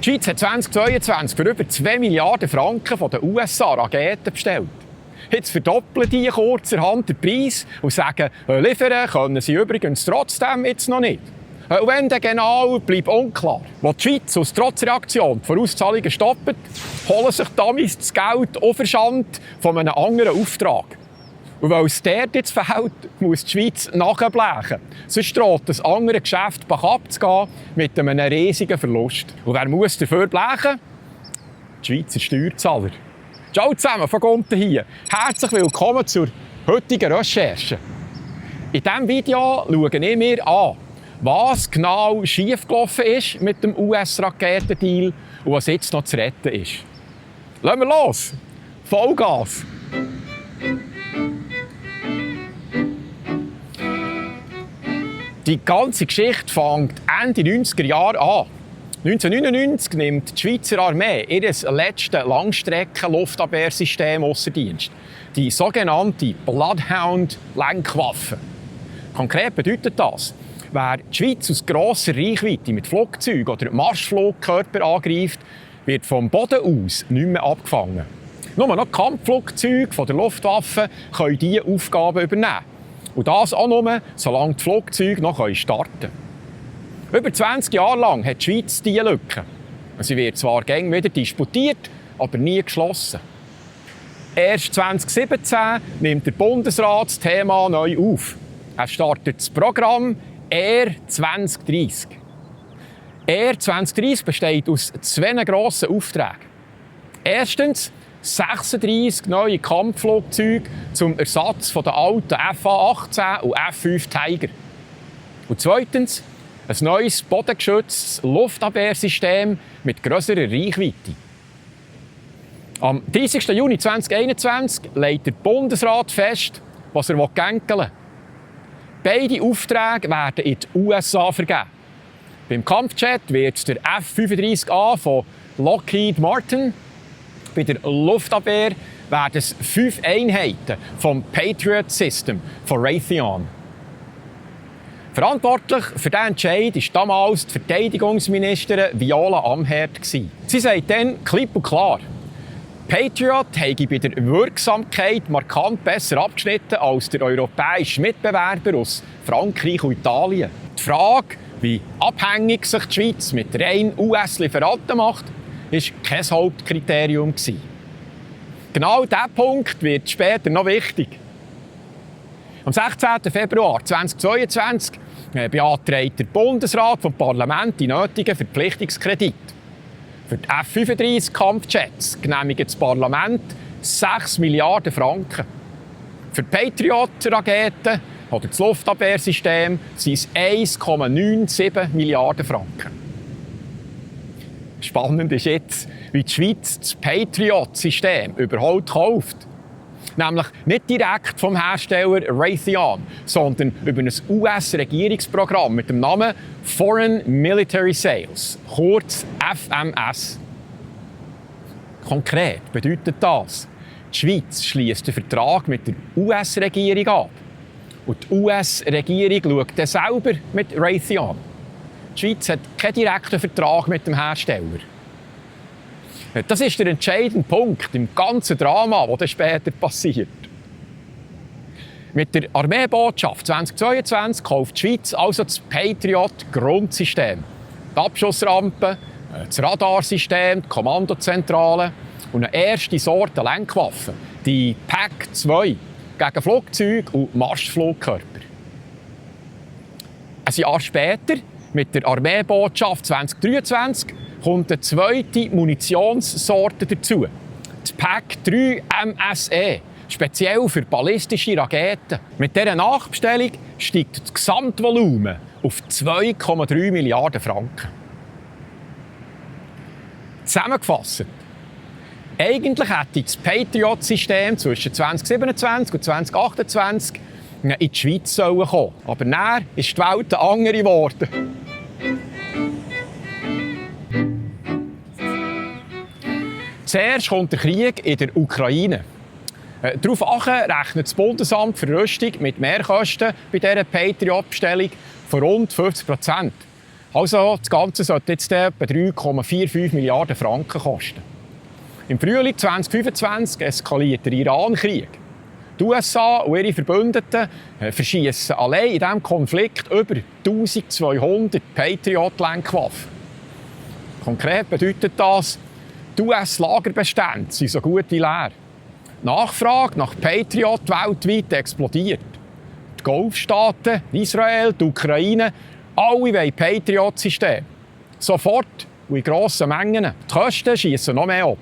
Die Schweiz hat 2022 für über 2 Milliarden Franken von den USA Raketen bestellt. Jetzt verdoppeln die kurzerhand den Preis und sagen, liefern können sie übrigens trotzdem jetzt noch nicht. Und wenn dann genau, bleibt unklar. Wo die Schweiz aus Trotzreaktion die Vorauszahlungen stoppt, holen sich die Amis das Geld unverschant von einem anderen Auftrag. Und weil es dort jetzt fehlt, muss die Schweiz nachblechen. Sonst droht das andere Geschäft bachab zu gehen mit einem riesigen Verlust. Und wer muss dafür blechen? Die Schweizer Steuerzahler. Ciao zusammen, von Gunter hier. Herzlich willkommen zur heutigen Recherche. In diesem Video schauen wir mir an, was genau schiefgelaufen ist mit dem US-Raketendeal und was jetzt noch zu retten ist. Lassen wir los! Vollgas! Die ganze Geschichte fängt Ende 90er Jahre an. 1999 nimmt die Schweizer Armee ihr letztes Langstrecken-Luftabwehrsystem ausser Dienst. Die sogenannte Bloodhound-Lenkwaffe. Konkret bedeutet das, wer die Schweiz aus grosser Reichweite mit Flugzeugen oder Marschflugkörpern angreift, wird vom Boden aus nicht mehr abgefangen. Nur noch Kampfflugzeuge von der Luftwaffe können diese Aufgaben übernehmen. Und das auch nur, solange die Flugzeuge noch starten können. Über 20 Jahre lang hat die Schweiz diese Lücke. Sie wird zwar gäng wieder disputiert, aber nie geschlossen. Erst 2017 nimmt der Bundesrat das Thema neu auf. Er startet das Programm Air 2030. Air 2030 besteht aus 2 grossen Aufträgen. Erstens 36 neue Kampfflugzeuge zum Ersatz der alten FA-18 und F-5 Tiger. Und zweitens ein neues bodengeschütztes Luftabwehrsystem mit grösserer Reichweite. Am 30. Juni 2021 legt der Bundesrat fest, was er gängeln will. Beide Aufträge werden in die USA vergeben. Beim Kampfjet wird der F-35A von Lockheed Martin. Bei der Luftabwehr werden es 5 Einheiten vom Patriot System von Raytheon. Verantwortlich für diesen Entscheid war damals die Verteidigungsministerin Viola Amherd. Sie sagt dann klipp und klar, Patriot habe bei der Wirksamkeit markant besser abgeschnitten als der europäische Mitbewerber aus Frankreich und Italien. Die Frage, wie abhängig sich die Schweiz mit rein US-Lieferanten macht, war kein Hauptkriterium. Genau dieser Punkt wird später noch wichtig. Am 16. Februar 2022 beantragt der Bundesrat vom Parlament die nötigen Verpflichtungskredite. Für die F-35 Kampfjets genehmigt das Parlament 6 Milliarden Franken. Für die Patriot-Raketen oder das Luftabwehrsystem sind es 1,97 Milliarden Franken. Spannend ist jetzt, wie die Schweiz das Patriot-System überhaupt kauft. Nämlich nicht direkt vom Hersteller Raytheon, sondern über ein US-Regierungsprogramm mit dem Namen Foreign Military Sales, kurz FMS. Konkret bedeutet das, die Schweiz schliesst den Vertrag mit der US-Regierung ab. Und die US-Regierung schaut dann selber mit Raytheon. Die Schweiz hat keinen direkten Vertrag mit dem Hersteller. Das ist der entscheidende Punkt im ganzen Drama, das später passiert. Mit der Armeebotschaft 2022 kauft die Schweiz also das Patriot-Grundsystem. Die Abschussrampe, das Radarsystem, die Kommandozentrale und eine erste Sorte Lenkwaffe, die PAC-2, gegen Flugzeuge und Marschflugkörper. Ein Jahr später, mit der Armeebotschaft 2023, kommt eine zweite Munitionssorte dazu. Die PAC-3 MSE, speziell für ballistische Raketen. Mit dieser Nachbestellung steigt das Gesamtvolumen auf 2,3 Milliarden Franken. Zusammengefasst, eigentlich hätte das Patriot-System zwischen 2027 und 2028 in die Schweiz kommen sollen. Aber dann ist die Welt eine andere geworden. Zuerst kommt der Krieg in der Ukraine. Daraufhin rechnet das Bundesamt für Rüstung mit Mehrkosten bei dieser Patriot-Bestellung von rund 50%. Also das Ganze sollte jetzt etwa 3,45 Milliarden Franken kosten. Im Frühling 2025 eskaliert der Iran-Krieg. Die USA und ihre Verbündeten verschießen allein in diesem Konflikt über 1200 Patriot-Lenkwaffen. Konkret bedeutet das, die US-Lagerbestände sind so gut wie leer. Die Nachfrage nach Patriot weltweit explodiert. Die Golfstaaten, Israel, die Ukraine, alle wollen Patriot-Systeme. Sofort und in grossen Mengen. Die Kosten schiessen noch mehr ab.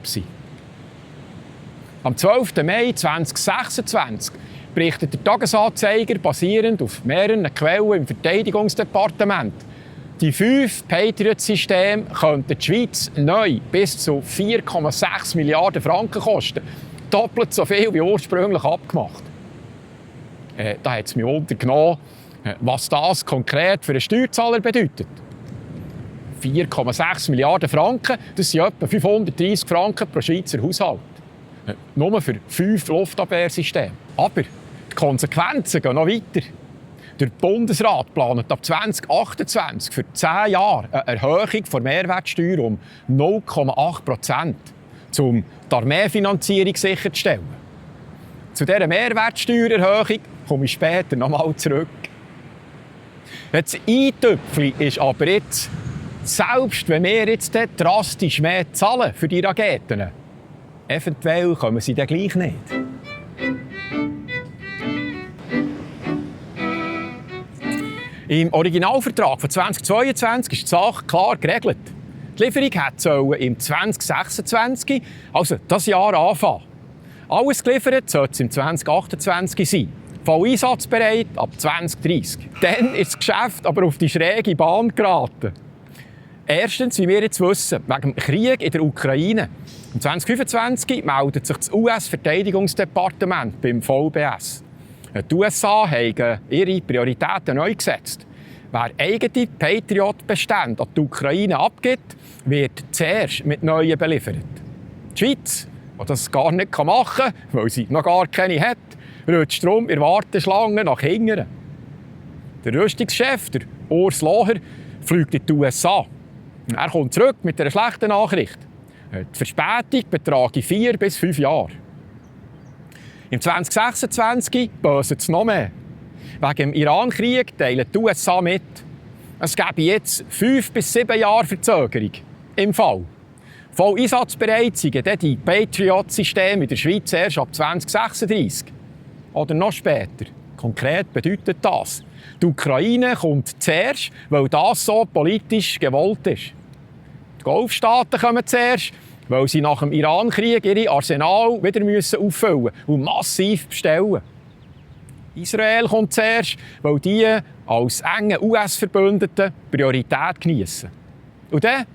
Am 12. Mai 2026 berichtet der Tagesanzeiger basierend auf mehreren Quellen im Verteidigungsdepartement, die 5 Patriot-Systeme könnten die Schweiz neu bis zu 4,6 Milliarden Franken kosten. Doppelt so viel wie ursprünglich abgemacht. Da hat es mich untergenommen, was das konkret für einen Steuerzahler bedeutet. 4,6 Milliarden Franken, das sind etwa 530 Franken pro Schweizer Haushalt. Nur für 5 Luftabwehrsysteme. Aber die Konsequenzen gehen noch weiter. Der Bundesrat plant ab 2028 für 10 Jahre eine Erhöhung der Mehrwertsteuer um 0,8%, um die Armeefinanzierung sicherzustellen. Zu dieser Mehrwertsteuererhöhung komme ich später noch einmal zurück. Das Eintüpfchen ist aber jetzt, selbst wenn wir jetzt drastisch mehr zahlen für die Raketen, eventuell kommen sie dann gleich nicht. Im Originalvertrag von 2022 ist die Sache klar geregelt. Die Lieferung soll im 2026, also das Jahr, anfangen. Alles geliefert soll es im 2028 sein. Voll einsatzbereit ab 2030. Dann ist das Geschäft aber auf die schräge Bahn geraten. Erstens, wie wir jetzt wissen, wegen dem Krieg in der Ukraine. Im 2025 meldet sich das US-Verteidigungsdepartement beim VBS. Die USA haben ihre Prioritäten neu gesetzt. Wer eigene Patriot-Bestände an die Ukraine abgibt, wird zuerst mit neuen beliefert. Die Schweiz, die das gar nicht machen kann, weil sie noch gar keine hat, rutscht darum in Warteschlangen nach hinten. Der Rüstungschef, der Urs Loher, fliegt in die USA. Er kommt zurück mit einer schlechten Nachricht. Die Verspätung betrage 4 bis 5 Jahre. Im 2026 bösen es noch mehr. Wegen dem Iran-Krieg teilen die USA mit. Es gäbe jetzt 5 bis 7 Jahre Verzögerung. Im Fall. Voll einsatzbereit sind dann die Patriot-Systeme in der Schweiz erst ab 2036. Oder noch später. Konkret bedeutet das, die Ukraine kommt zuerst, weil das so politisch gewollt ist. Die Golfstaaten kommen zuerst, weil sie nach dem Iran-Krieg ihre Arsenal wieder auffüllen müssen und massiv bestellen. Israel kommt zuerst, weil die als enge US-Verbündete Priorität genießen. Und dann,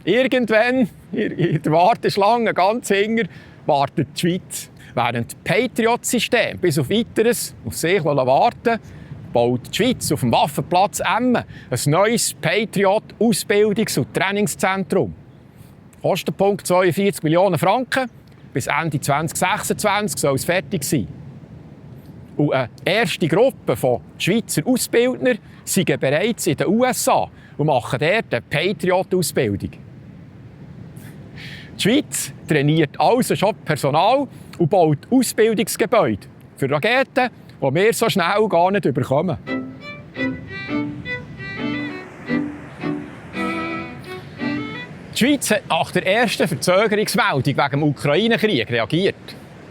irgendwann, in der Warteschlange ganz hinten, wartet die Schweiz. Während das Patriot-System bis auf Weiteres auf sich warten, baut die Schweiz auf dem Waffenplatz Emmen ein neues Patriot-Ausbildungs- und Trainingszentrum. Kostenpunkt 42 Millionen Franken. Bis Ende 2026 soll es fertig sein. Und eine erste Gruppe von Schweizer Ausbildner sind bereits in den USA und machen dort eine Patriot-Ausbildung. Die Schweiz trainiert also schon Personal und baut Ausbildungsgebäude für Raketen, die wir so schnell gar nicht bekommen. Die Schweiz hat nach der ersten Verzögerungsmeldung wegen dem Ukraine-Krieg reagiert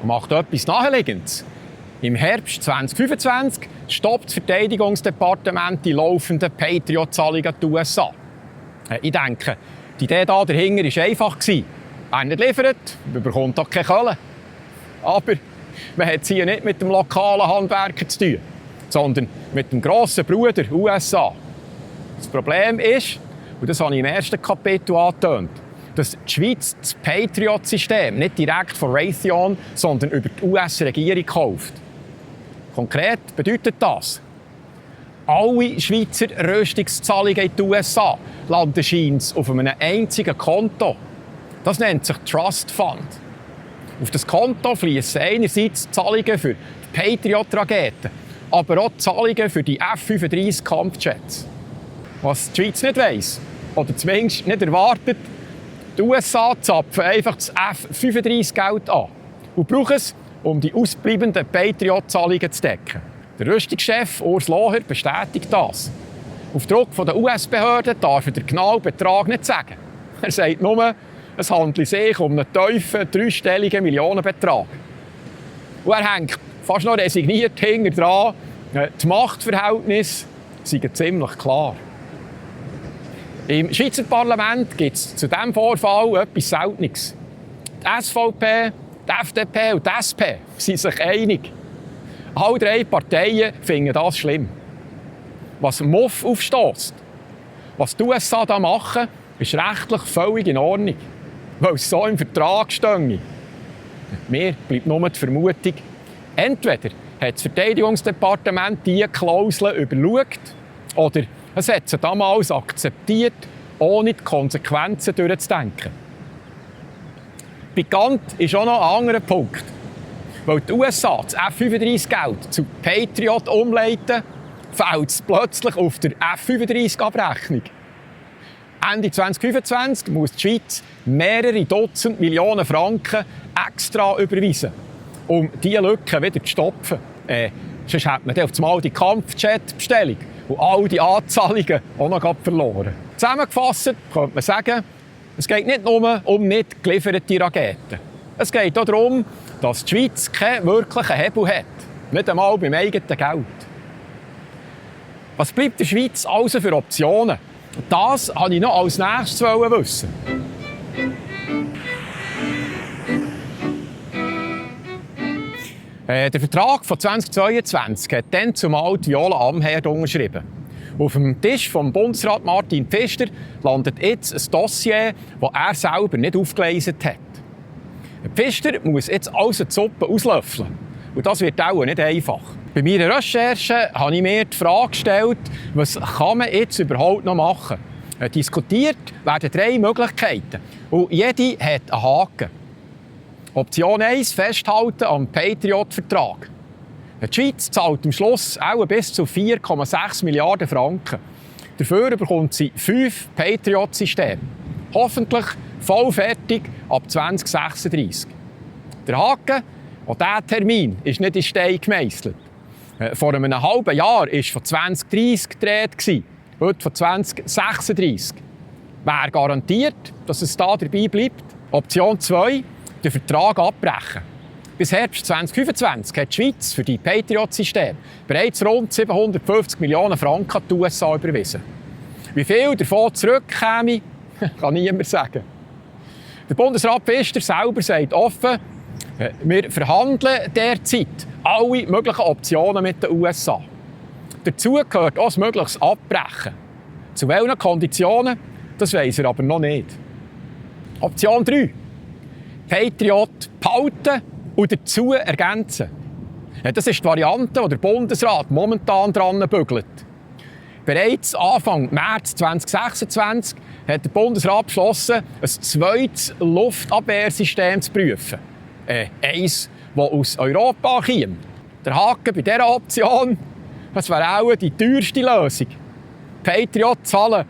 und macht etwas Naheliegendes. Im Herbst 2025 stoppt das Verteidigungsdepartement die laufenden Patriot-Zahlungen an die USA. Ich denke, die Idee dahinter war einfach. Wer nicht liefert, bekommt auch keine Kohle. Aber man hat es hier nicht mit dem lokalen Handwerker zu tun, sondern mit dem grossen Bruder USA. Das Problem ist, und das habe ich im ersten Kapitel angetönt, dass die Schweiz das Patriot-System nicht direkt von Raytheon, sondern über die US-Regierung kauft. Konkret bedeutet das, alle Schweizer Rüstungszahlungen in die USA landen scheint auf einem einzigen Konto. Das nennt sich Trust Fund. Auf das Konto fließen einerseits Zahlungen für die Patriot-Raketen, aber auch Zahlungen für die F-35 Kampfjets. Was die Schweiz nicht weiss, oder zumindest nicht erwartet, die USA zapfen einfach das F-35-Geld an und brauchen es, um die ausbleibenden Patriot-Zahlungen zu decken. Der Rüstungschef Urs Loher bestätigt das. Auf Druck der US-Behörden darf er den genauen Betrag nicht sagen. Er sagt nur, es handle sich um einen tiefen, dreistelligen Millionenbetrag. Und er hängt fast noch resigniert hinter dran. Die Machtverhältnisse sind ziemlich klar. Im Schweizer Parlament gibt es zu diesem Vorfall etwas Seltenes. Die SVP, die FDP und die SP sind sich einig. Alle drei Parteien finden das schlimm. Was MOF aufstösst, was die USA da machen, ist rechtlich völlig in Ordnung, weil es so im Vertrag stehe. Mir bleibt nur die Vermutung, entweder hat das Verteidigungsdepartement diese Klausel überschaut oder es hat sie damals akzeptiert, ohne die Konsequenzen durchzudenken. Bekannt ist auch noch ein anderer Punkt. Weil die USA das F-35-Geld zu Patriot umleiten, fällt es plötzlich auf der F-35-Abrechnung. Ende 2025 muss die Schweiz mehrere Dutzend Millionen Franken extra überweisen, um diese Lücke wieder zu stopfen. Sonst hat man dann auf einmal die Kampfjet-Bestellung und all die Anzahlungen auch noch verloren. Zusammengefasst könnte man sagen, es geht nicht nur um nicht gelieferte Raketen. Es geht auch darum, dass die Schweiz keinen wirklichen Hebel hat. Nicht einmal beim eigenen Geld. Was bleibt der Schweiz also für Optionen? Das wollte ich noch als nächstes wissen. Der Vertrag von 2022 hat dann zumal die Viola Amherd unterschrieben. Auf dem Tisch von Bundesrat Martin Pfister landet jetzt ein Dossier, das er selber nicht aufgeleistet hat. Pfister muss jetzt alles die Suppe auslöffeln. Und das wird auch nicht einfach. Bei meiner Recherche habe ich mir die Frage gestellt, was kann man jetzt überhaupt noch machen? Diskutiert werden 3 Möglichkeiten. Und jede hat einen Haken. Option 1, festhalten am Patriot-Vertrag. Die Schweiz zahlt am Schluss auch bis zu 4,6 Milliarden Franken. Dafür bekommt sie 5 Patriot-Systeme. Hoffentlich vollfertig ab 2036. Der Haken, auch dieser Termin, ist nicht in Stein gemeißelt. Vor einem halben Jahr war von 2030 die Rede, heute von 2036. Wer garantiert, dass es da dabei bleibt? Option 2, den Vertrag abbrechen. Bis Herbst 2025 hat die Schweiz für die Patriot-Systeme bereits rund 750 Millionen Franken an die USA überwiesen. Wie viel davon zurückkäme, kann niemand sagen. Der Bundesrat Pfister selber sagt offen, wir verhandeln derzeit alle möglichen Optionen mit den USA. Dazu gehört auch ein mögliches Abbrechen. Zu welchen Konditionen, das weiss er aber noch nicht. Option 3. Patriot behalten und dazu ergänzen. Das ist die Variante, die der Bundesrat momentan dran bügelt. Bereits Anfang März 2026 hat der Bundesrat beschlossen, ein zweites Luftabwehrsystem zu prüfen. Eins, das aus Europa käme. Der Haken bei dieser Option, das wäre auch die teuerste Lösung. Patriot zahlen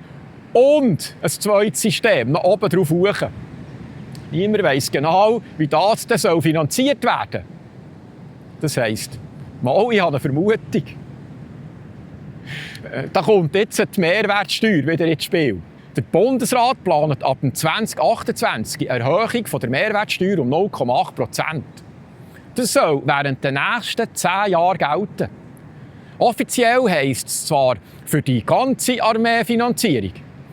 und ein zweites System noch oben drauf hoch. Niemand weiss genau, wie das dann finanziert werden soll. Das heisst, ich habe eine Vermutung. Da kommt jetzt die Mehrwertsteuer wieder ins Spiel. Der Bundesrat plant ab 2028 eine Erhöhung der Mehrwertsteuer um 0,8%. Das soll während der nächsten 10 Jahre gelten. Offiziell heisst es zwar für die ganze Armeefinanzierung,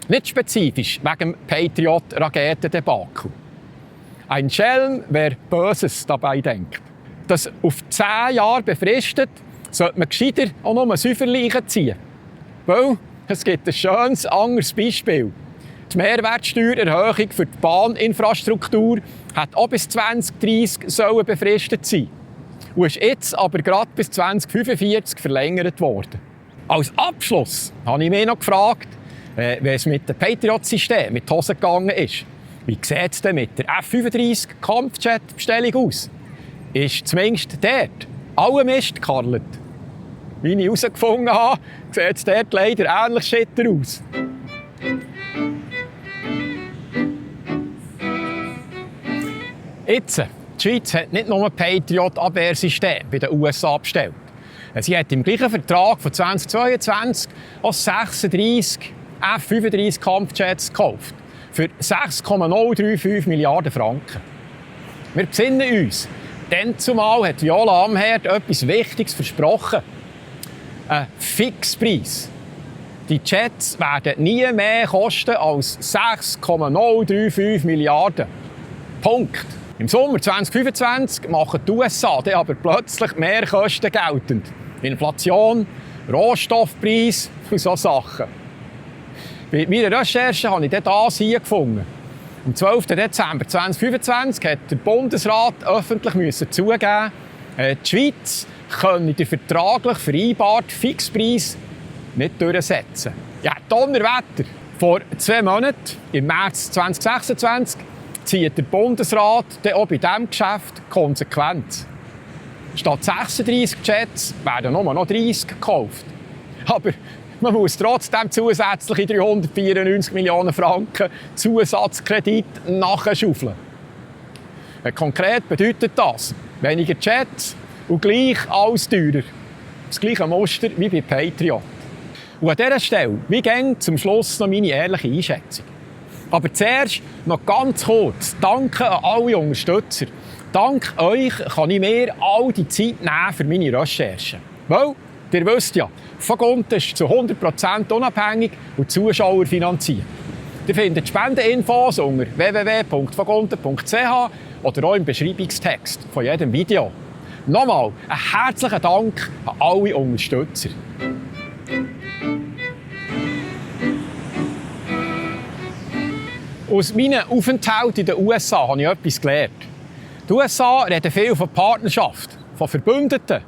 nicht spezifisch wegen dem Patriot-Raketendebakel. Ein Schelm, wer Böses dabei denkt. Das auf 10 Jahre befristet, sollte man gescheiter auch nur ein Säuferleichen ziehen. Weil es gibt ein schönes anderes Beispiel. Die Mehrwertsteuererhöhung für die Bahninfrastruktur hat auch bis 2030 befristet sein. Und ist jetzt aber gerade bis 2045 verlängert worden. Als Abschluss habe ich mich noch gefragt, wie es mit dem Patriot-System mit Hosen gegangen ist. Wie sieht es denn mit der F-35 Kampfjet-Bestellung aus? Ist zumindest dort alle Mist gekarrt? wie ich herausgefunden habe, sieht es dort leider ähnlich schitter aus. Jetzt, die Schweiz hat nicht nur ein Patriot-Abwehrsystem bei den USA bestellt. Sie hat im gleichen Vertrag von 2022 auch 36 F-35 Kampfjets gekauft. Für 6,035 Milliarden Franken. Wir besinnen uns. Dann zumal hat Viola Amherd etwas Wichtiges versprochen. Ein Fixpreis. Die Jets werden nie mehr kosten als 6,035 Milliarden. Punkt. Im Sommer 2025 machen die USA dann aber plötzlich mehr Kosten geltend. Inflation, Rohstoffpreis und solche Sachen. Bei meiner Recherche habe ich das hier gefunden. Am 12. Dezember 2025 hat der Bundesrat öffentlich zugeben, die Schweiz könne den vertraglich vereinbarten Fixpreis nicht durchsetzen. Ja, Donnerwetter! Vor 2 Monaten, im März 2026, zieht der Bundesrat dann auch bei diesem Geschäft Konsequenz. Statt 36 Jets werden nur noch 30 gekauft. Aber man muss trotzdem zusätzliche 394 Millionen Franken Zusatzkredit nachschaufeln. Konkret bedeutet das weniger Jets und gleich alles teurer. Das gleiche Muster wie bei Patriot. Und an dieser Stelle, wie ging zum Schluss noch meine ehrliche Einschätzung. Aber zuerst noch ganz kurz Danke an alle Unterstützer. Dank euch kann ich mir all die Zeit nehmen für meine Recherchen. Weil, ihr wisst ja, Vogonten ist zu 100% unabhängig und zuschauerfinanziert. Ihr findet Spendeninfos unter www.vogonten.ch oder auch im Beschreibungstext von jedem Video. Nochmal einen herzlichen Dank an alle Unterstützer. Aus meinen Aufenthalten in den USA habe ich etwas gelernt. Die USA reden viel von Partnerschaft, von Verbündeten.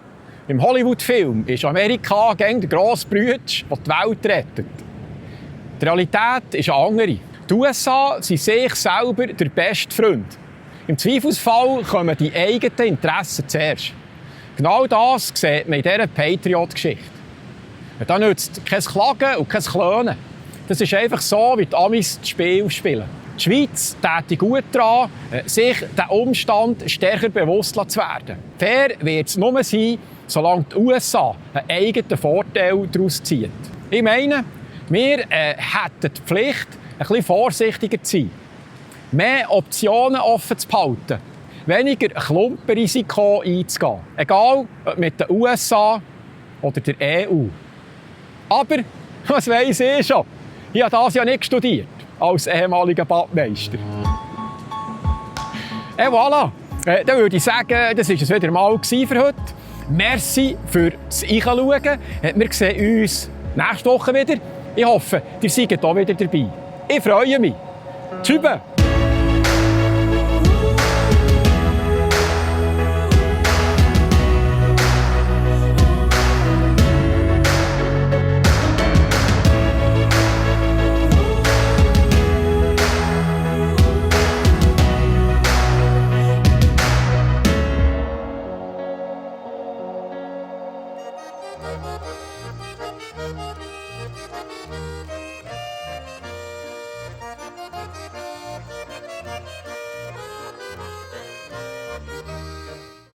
Im Hollywood-Film ist Amerika gegen den grossen Bruder, der die Welt rettet. Die Realität ist eine andere. Die USA sind sich selber der beste Freund. Im Zweifelsfall kommen die eigenen Interessen zuerst. Genau das sieht man in dieser Patriot-Geschichte. Da nützt kein Klagen und kein Klönen. Das ist einfach so, wie die Amis das Spiel spielen. Die Schweiz täte gut daran, sich diesem Umstand stärker bewusst zu werden. Fair wird es nur sein, solange die USA einen eigenen Vorteil daraus zieht. Ich meine, wir hätten die Pflicht, ein bisschen vorsichtiger zu sein. Mehr Optionen offen zu behalten. Weniger Klumpenrisiko einzugehen. Egal, ob mit den USA oder der EU. Aber, was weiss ich schon? Ich habe das ja nicht studiert, als ehemaliger Badmeister. Et voilà! Dann würde ich sagen, das war es wieder mal für heute. Merci fürs Einschauen. Wir sehen uns nächste Woche wieder. Ich hoffe, ihr seid auch wieder dabei. Ich freue mich. Tschüss!